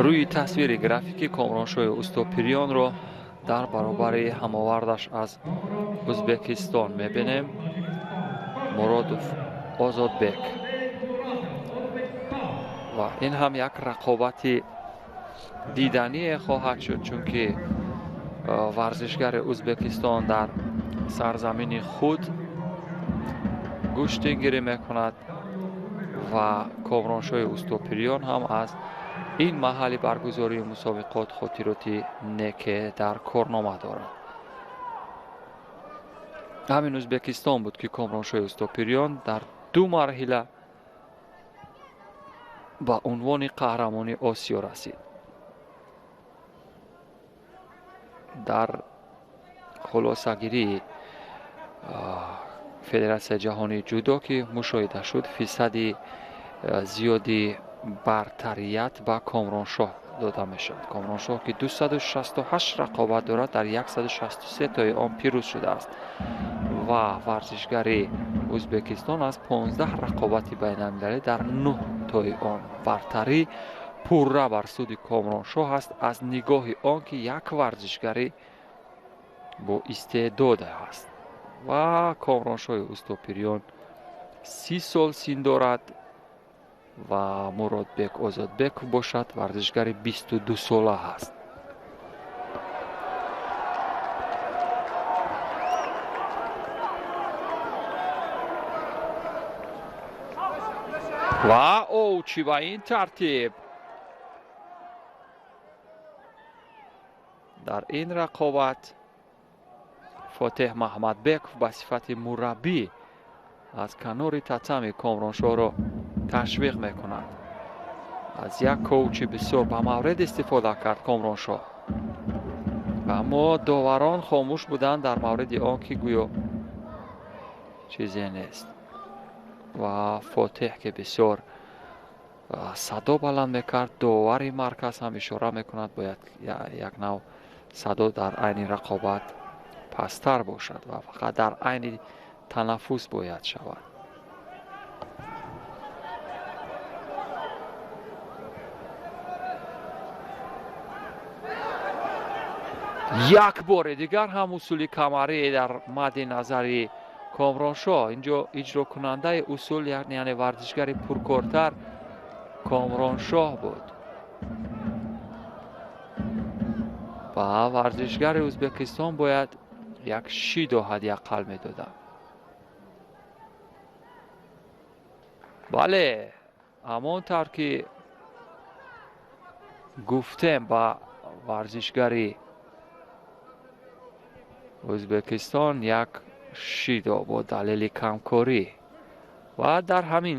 Рӯи тасвири графикӣ Комроншоҳи Устопирёнро дар баробари ҳамовардаш аз Ӯзбекистон мебинем, Муродов Озодбек. Ва ин ҳам як рақобати дидание хоҳад шуд, чунки варзишгари Ӯзбекистон дар сарзамини худ гӯштингирӣ мекунад ва Комроншоҳи Устопирён ҳам аз ин маҳалли баргузории мусобиқот хотироти неке дар корнома дорад. Ҳамин Ӯзбекистон буд, ки Комроншоҳи Устопирён дар ду марҳила ба унвони қаҳрамони Осиё расид. Дар хулосагирии Федератсияи ҷаҳонии ҷудо, ки мушоҳида шуд, фисади зиёди бартарият ба Комроншоҳ дода мешавад. Комроншоҳ, ки 268 рақобат дорад, дар 163 тои он пирӯз шудааст ва варзишгари Ӯзбекистон аз 15 рақобати байналмилалӣ дар 9 тои он бартарӣ пурра бар суди Комроншоҳ аст, аз нигоҳи он ки як варзишгари бо истеъдод аст. Ва Комроншоҳи Устопирён 30 сол син дорад ва Муродбек Озодбеков бошад варзишгари 22 сола ҳаст. Ва овчи ба ин тартиб дар ин рақобат Фотеҳ Маҳмадбеков ба сифати мураббӣ аз канори татами Комроншоҳро ташвиқ мекунад. Аз як коучи бисёр ба маврид истифода кард Комроншоҳ, аммо доварон хомӯш буданд дар мавриди он ки гӯё чизе нест. Ва Фотеҳ, ки бисёр садо баланд мекард, довари марказ ҳам ишора мекунад, бояд як нав садо дар айни рақобат пасттар бошад ва фақат дар айни танаффус бояд шавад. Як бори дигар ҳам усули камарӣ дар мадди назари Комроншоҳ. Инҷо иҷрокунандаи усул, яъне варзишгари пуркортар Комроншоҳ буд. Ва варзишгари Ӯзбекистон бояд як шидо ҳадди ақал медоданд. Бале, ҳамон тавр ки гуфтем, ба варзишгари Ӯзбекистон як шидо бо далели камкорӣ. Ва дар ҳамин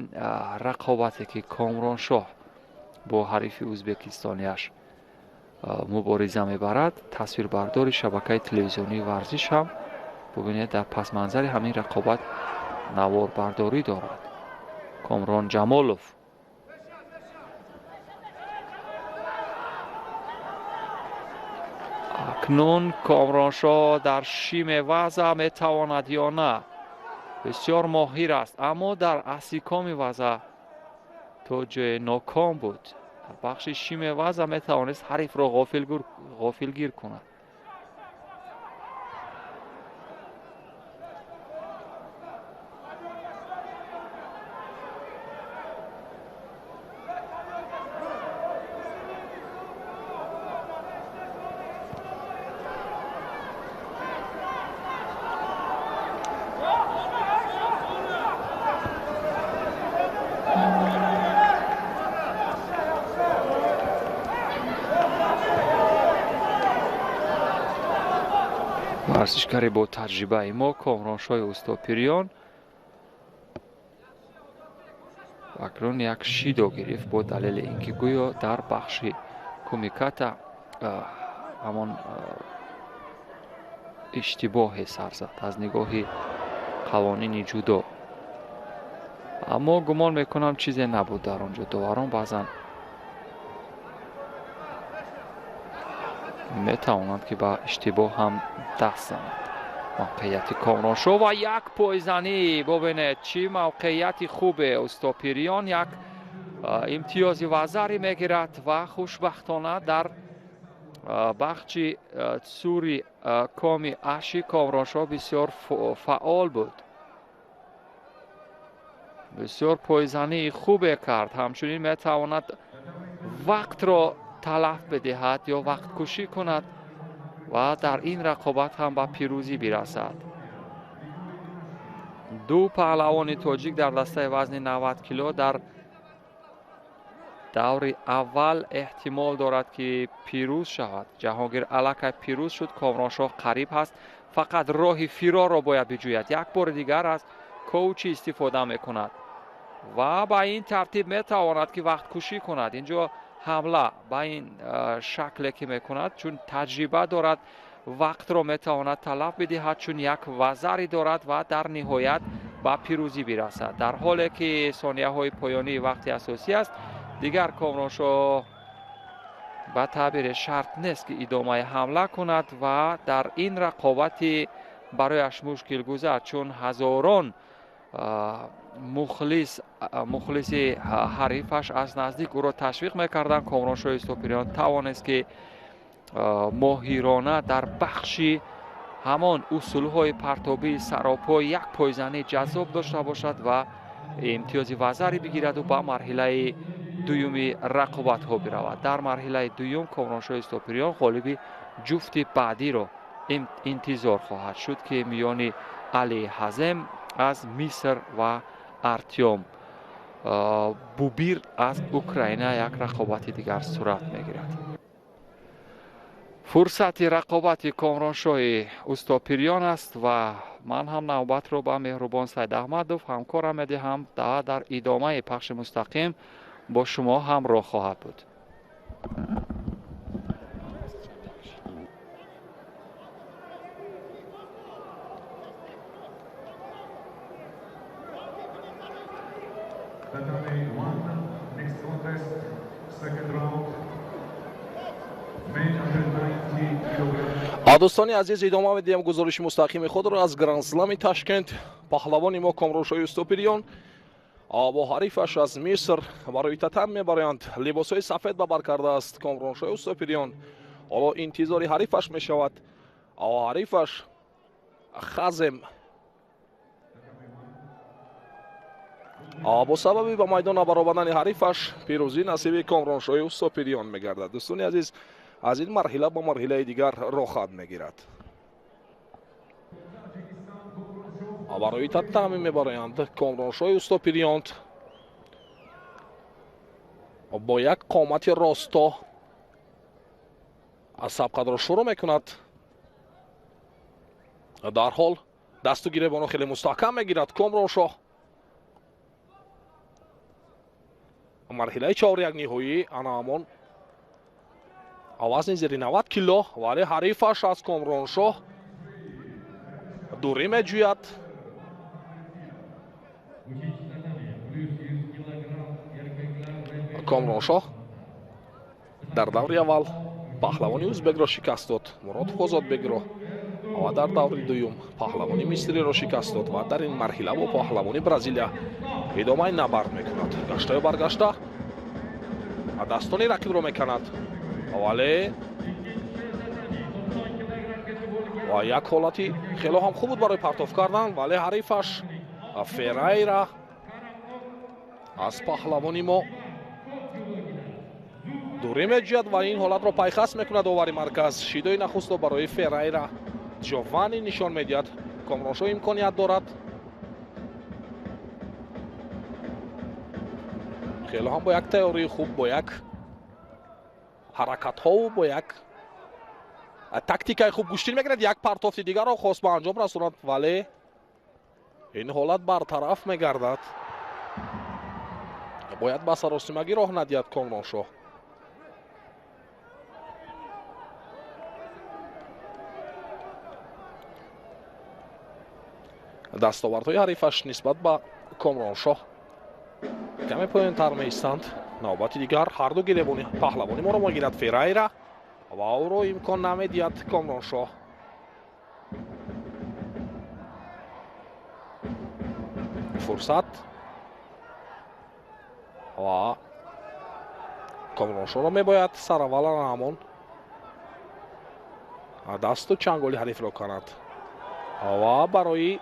рақобате ки Комроншоҳ бо ҳарифи ӯзбекистонияш мубориза мебарад, тасвирбардори шабакаи телевизионии варзиш ҳам бубинед дар пасманзари ҳамин рақобат наворбардорӣ дорад. Комрон Ҷамолов. Акнун Комроншоҳ дар шиме вазъа метавонад ё на? Бисёр моҳир аст, аммо дар асикоми вазъа то ҷое ноком буд. Дар бахши шиме вазъа метавонист ҳарифро ғофилгир кунад. Варзишгари бо таҷрибаи мо Комроншоҳи Устопирён акнун як шидо гирифт бо далели ин ки гӯё дар бахши кумиката ҳамон иштибоҳе сар зад аз нигоҳи қавонини ҷудо. Аммо гумон мекунам чизе набуд дар он ҷо. Доварон баъзан метавонанд ки ба иштибоҳ ҳам даст зананд. Мавқеияти Комроншоҳ ва як пойзанӣ. Бубинед чӣ мавқеияти хубе Устопирён як Имтиёзи вазари мегирад ва хушбахтона дар бахши цури коми аши Комроншоҳ бисёр фаъол буд, бисёр пойзании хубе кард. Ҳамчунин метавонад вақтро талаф бидиҳад ё вақткушӣ кунад ва дар ин рақобат ҳам ба пирӯзӣ бирасад. Ду паҳлавони тоҷик дар дастаи вазни 90 кило дар даври аввал эҳтимол дорад, ки пирӯз шавад. Ҷаҳонгир аллакай пирӯз шуд, Комроншоҳ қариб ҳаст, фақат роҳи фирорро бояд биҷӯяд. Як бори дигар аз коучи истифода мекунад ва ба ин тартиб метавонад, ки вақткушӣ кунад. Инҷо ҳамла ба ин шакле ки мекунад, чун таҷриба дорад, вақтро метавонад талаф бидиҳад, чун як вазари дорад ва дар ниҳоят ба пирӯзӣ бирасад. Дар ҳоле ки сонияҳои поёнии вақти асосӣ аст, дигар Комроншоҳ ба таъбире шарт нест, ки идомаи ҳамла кунад ва дар ин рақобати барояш мушкил гузард, чун ҳазорон мухлиси ҳарифаш аз наздик ӯро ташвиқ мекарданд. Комроншоҳи Устопириён тавонист, ки моҳирона дар бахши ҳамон усулҳои партобии саропой як пойзании ҷаззоб дошта бошад ва имтиёзи вазари бигираду ба марҳилаи дуюми рақобатҳо биравад. Дар марҳилаи дуюм Комроншоҳи Устопириён ғолиби ҷуфти баъдиро интизор хоҳад шуд, ки миёни Али Ҳазем аз Миср ва Артём Бубир аз Украина як рақобати дигар сурат мегирад. Фурсати рақобати Комроншоҳи Устопириён аст ва ман ҳам навбатро ба Меҳрубон Сайдаҳмадов ҳамкорам медиҳам, дар идомаи пахши мустақим бо шумо ҳамроҳ хоҳад буд. Дӯстони азиз, идома медиҳем гузориши мустақими худро аз Гранд-Слами Ташкент. Паҳлавони мо Комроншоҳи Устопириён бо ҳарифаш аз Миср барои татам мебароянд. Либосҳои сафед ба бар кардааст Комроншоҳи Устопириён. Ҳоло интизори ҳарифаш мешавад. Ҳарифаш Хазем бо сабаби ба майдон набаромадани ҳарифаш пирӯзӣ насиби Комроншоҳи Устопириён мегардад. Дӯстони азиз, аз ин марҳила ба марҳилаи дигар роҳат мегирад. Барои татами мебароянд Комроншоҳи Устопириён бо як қомати росто аз сабқатро шурӯъ мекунад. Дарҳол дасту гиребонро хеле мустаҳкам мегирад Комроншоҳ. Марҳилаи чоряк ниҳоӣ ана ҳамон вазни зери 90 кило, вале ҳарифаш аз Комроншоҳ дурӣ меҷӯяд. Комроншоҳ дар даври аввал паҳлавони ӯзбекро шикаст дод, Мурод Озодбекро, ва дар даври дуюм паҳлавони мисриро шикаст дод ва дар ин марҳила бо паҳлавони Бразилия идомаи набард мекунад. Гаштаю баргашта дастони рақибро меканад, вале ва як ҳолати хело ҳам хуб буд барои партоф кардан, вале ҳарифаш Феррайра аз паҳлавони мо дурӣ меҷӯяд ва ин ҳолатро пайхас мекунад. Овари марказ шидои нахустро барои Феррайра Ҷовани нишон медиҳад. Комроншоҳ имконият дорад. Хело ҳам бо як тайёрии хуб, бо як ҳаракатҳову бо як тактикаи хуб гӯштин мегирад. Як партофти дигарро хост ба анҷом расонад, вале ин ҳолат бартараф мегардад. Бояд ба саросимагӣ роҳ надиҳад Комроншоҳ. Дастовардҳои ҳарифаш нисбат ба Комроншоҳ каме поёнтар меистанд. Навбати дигар ҳарду гиребони паҳлавони моро мегирад Феррайра ва ӯро имкон намедиҳад Комроншоҳ. Фурсат ва Комроншоҳро мебояд сараввалан ҳамон дасту чанголи ҳарифро канад ва барои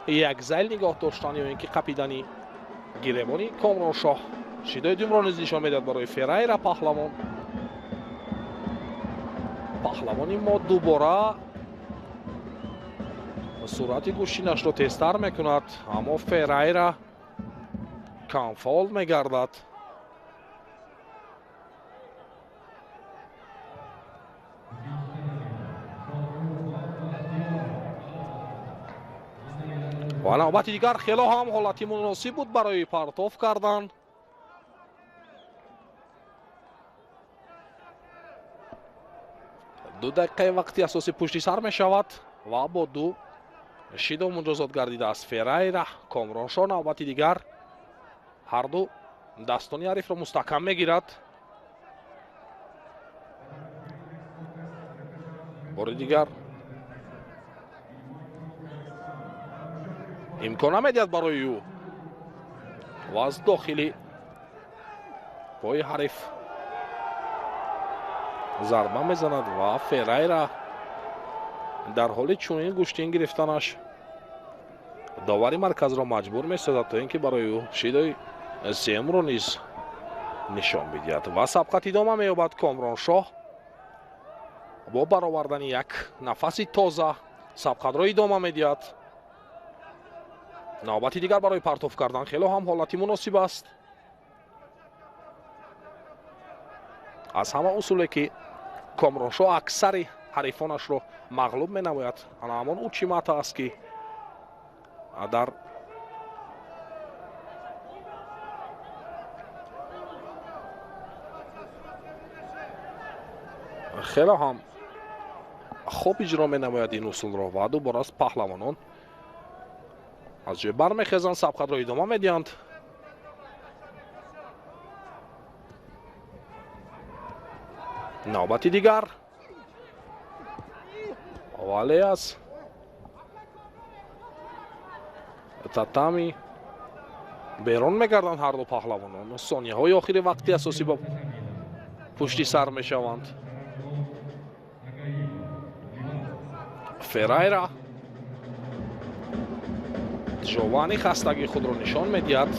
як зайл нигоҳ доштан ё ин ки қапидани гиребони Комроншоҳ шидои думро низ нишон медиҳад барои Феррайра. Паҳлавон паҳлавони мо дубора суръати гӯштинашро тезтар мекунад, аммо Феррайра камфаол мегардад. Ва навбати дигар хело ҳам ҳолати муносиб буд барои партоф кардан. Ду дақиқаи вақти асосӣ пушти сар мешавад ва бо ду шидо муҷозот гардидааст Феррайра. Комроншоҳ навбати дигар ҳарду дастони ҳарифро мустаҳкам мегирад. Бори дигар имкон намедиҳад барои ӯ ва аз дохили пои ҳариф зарба мезанад ва Феррайра дар ҳоли чунин гӯштин гирифтанаш довари марказро маҷбур месозад то ин ки барои ӯ шидои сеюмро низ нишон бидиҳад ва сабқат идома меёбад. Комроншоҳ бо баровардани як нафаси тоза сабқатро идома медиҳад. Навбати дигар барои партоф кардан хело ҳам ҳолати муносиб аст. Аз ҳама усуле ки Комроншоҳ аксари ҳарифонашро мағлуб менамояд, ана ҳамон учимата аст ки дар хело ҳам хуб иҷро менамояд ин усулро ва дубора аз паҳлавонон аз ҷой бармехезанд, сабқатро идома медиҳанд. Навбати дигар вале аз татами берун мегарданд ҳарду паҳлавонон. Сонияҳои охири вақти асосӣ ба пушти сар мешаванд. Феррайра Жовани хастагии худро нишон медиҳад.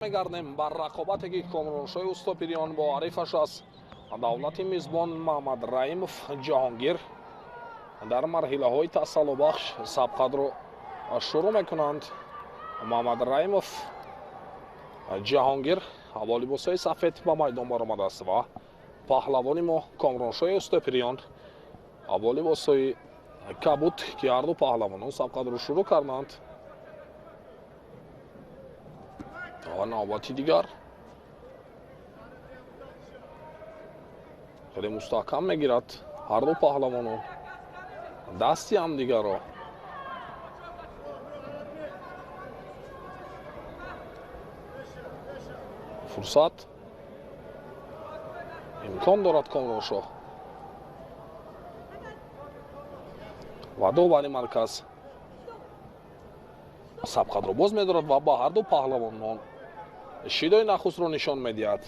Мегардем бар рақобате ки Комроншоҳи Устопириён бо ҳарифаш аз давлати мизбон Маҳмад Раимов Ҷаҳонгир дар марҳилаҳои тасаллубахш сабқатро шурӯъ мекунанд. Маҳмад Раимов Ҷаҳонгир бо либосҳои сафед ба майдон баромадааст ва паҳлавони мо Комроншоҳи Устопириён бо либосҳои кабуд, ки ҳарду паҳлавонон сабқатро шурӯъ карданд. Ва навбати дигар хеле мустаҳкам мегирад ҳарду паҳлавонон дасти ҳамдигарро. Фурсат имкон дорад Комроншоҳ ва довари марказ сабқатро боз медорад ва ба ҳарду паҳлавонон шидои нахустро нишон медиҳад.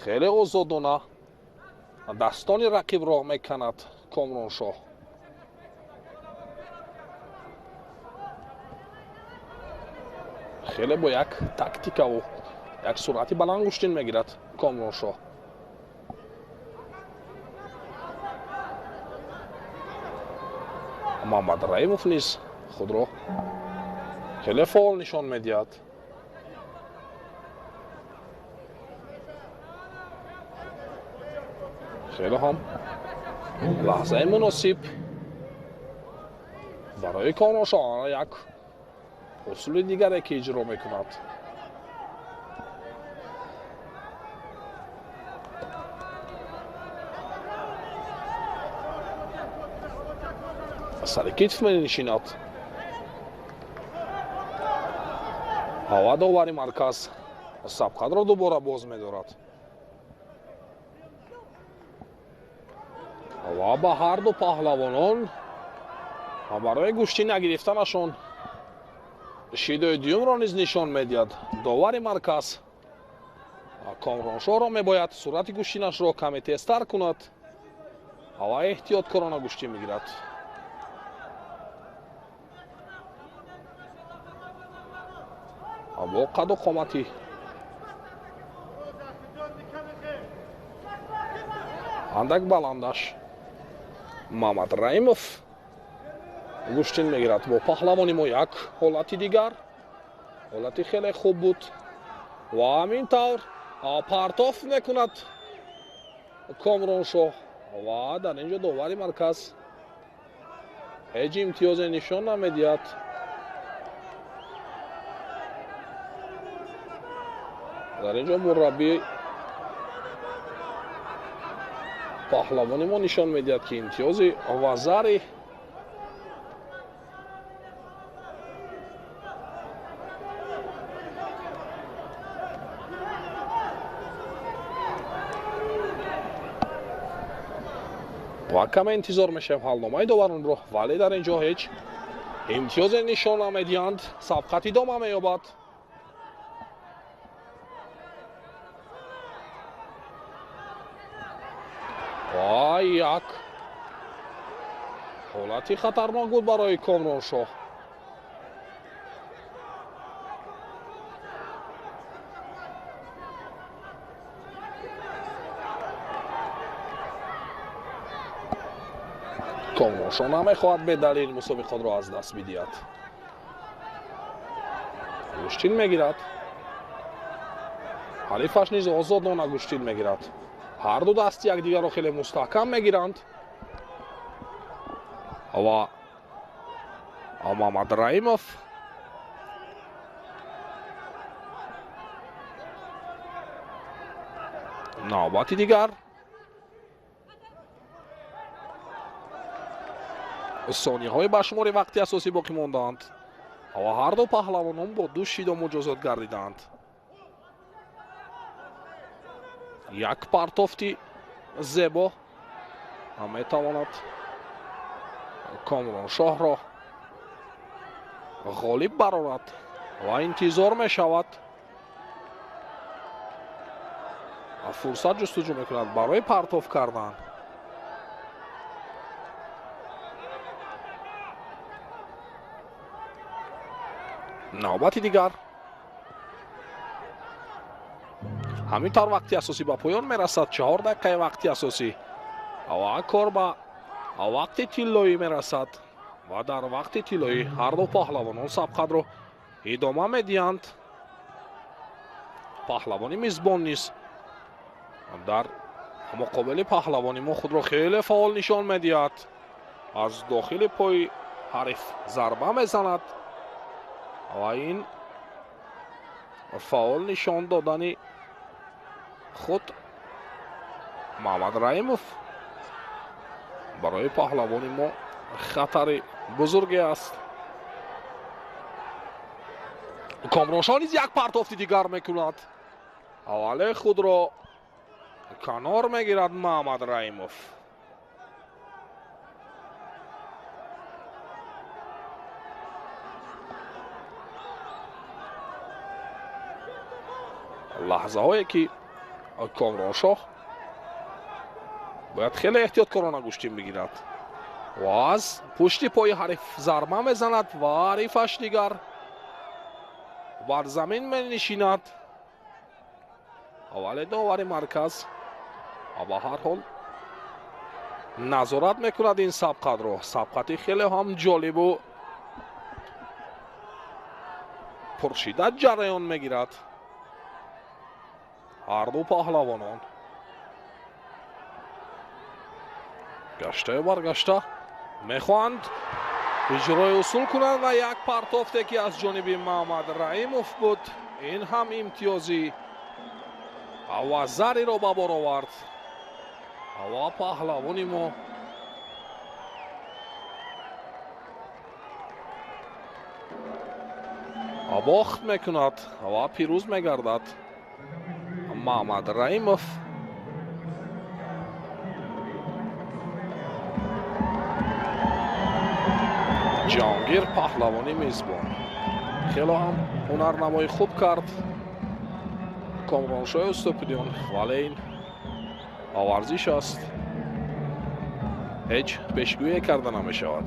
Хеле озодона дастони рақибро меканад Комроншоҳ. Хеле бо як тактикаву як суръати баланд гӯштин мегирад Комроншоҳ. Муҳаммад Раимов низ худро хеле фаъол нишон медиҳад. Хеле ҳам лаҳзаи муносиб барои Комроншоҳ як усули дигаре ки иҷро мекунад. Сари китф менишинад. Ва довари марказ сабқатро дубора боз медорад ва ба ҳарду паҳлавонон барои гӯштӣ нагирифтанашон шидои дуюмро низ нишон медиҳад. Довари марказ Комроншоҳро мебояд суръати гӯштинашро каме тезтар кунад ва эҳтиёткорона гӯштӣ мегирад. Бо қаду қомати андак баландаш Муҳаммад Раимов гӯштин мегирад бо паҳлавони мо. Як ҳолати дигар, ҳолати хеле хуб буд ва ҳамин тавр партоф мекунад Комроншоҳ ва дар ин ҷо довари марказ ҳеҷ имтиёзе нишон намедиҳад. Дар ин ҷо мураббӣ паҳлавони мо нишон медиҳад, ки имтиёзи вазари ва каме интизор мешавем ҳалномаи доваронро, вале дар ин ҷо ҳеҷ имтиёзе нишон намедиҳанд. Сабқат идома меёбад. Ва як ҳолати хатарнок буд барои Комроншоҳ. Комроншоҳ намехоҳад бедалил мусобиқотро аз даст бидиҳад. Гӯштин мегирад. Ҳарифаш низ озодона гӯштин мегирад. Ҳарду дасти якдигарро хеле мустаҳкам мегиранд ва Муҳаммад Раимов навбати дигар сонияҳои ба шумори вақти асосӣ боқӣ мондаанд ва ҳарду паҳлавонон бо ду шидо муҷозот гардиданд. Як партофти зебо метавонад Комроншоҳро ғолиб барорад ва интизор мешавад, фурсат ҷустуҷӯ мекунад барои партоф кардан. Навбати дигар ҳамин тавр вақти асосӣ ба поён мерасад. 4 дақиқаи вақти асосӣ ва кор ба вақти тиллоӣ мерасад ва дар вақти тиллоӣ ҳар ду паҳлавонон сабқатро идома медиҳанд. Паҳлавони мизбон низ дар муқобили паҳлавони мо худро хеле фаъол нишон медиҳад. Аз дохили пои ҳариф зарба мезанад ва ин фаъол нишон додани худ Муҳаммад Раҳимов барои паҳлавони мо хатари бузурге аст. Комроншоҳ низ як партофти дигар мекунад, аввале худро канор мегирад Муҳаммад Раҳимов. Лаҳзаҳое ки Комроншоҳ бояд хеле эҳтиёткорона гӯштин бигирад ва аз пушти пои ҳариф зарба мезанад ва ҳарифаш дигар бар замин менишинад. Вале довари марказ ба ҳар ҳол назорат мекунад ин сабқатро. Сабқати хеле ҳам ҷолибу пуршиддат ҷараён мегирад. Ҳар ду паҳлавонон гаштаю баргашта мехоҳанд иҷрои усул кунанд ва як партофте ки аз ҷониби Муҳаммад Раҳимов буд, ин ҳам имтиёзи вазариро ба бор овард ва паҳлавони мо бохт мекунад ва пирӯз мегардад. Муҳаммад Раҳимов Ҷаҳонгир паҳлавони мизбон хело ҳам ҳунарнамоӣ хуб кард Комроншоҳи Устопидиён, вале ин варзиш аст, ҳеҷ пешгӯие карда намешавад.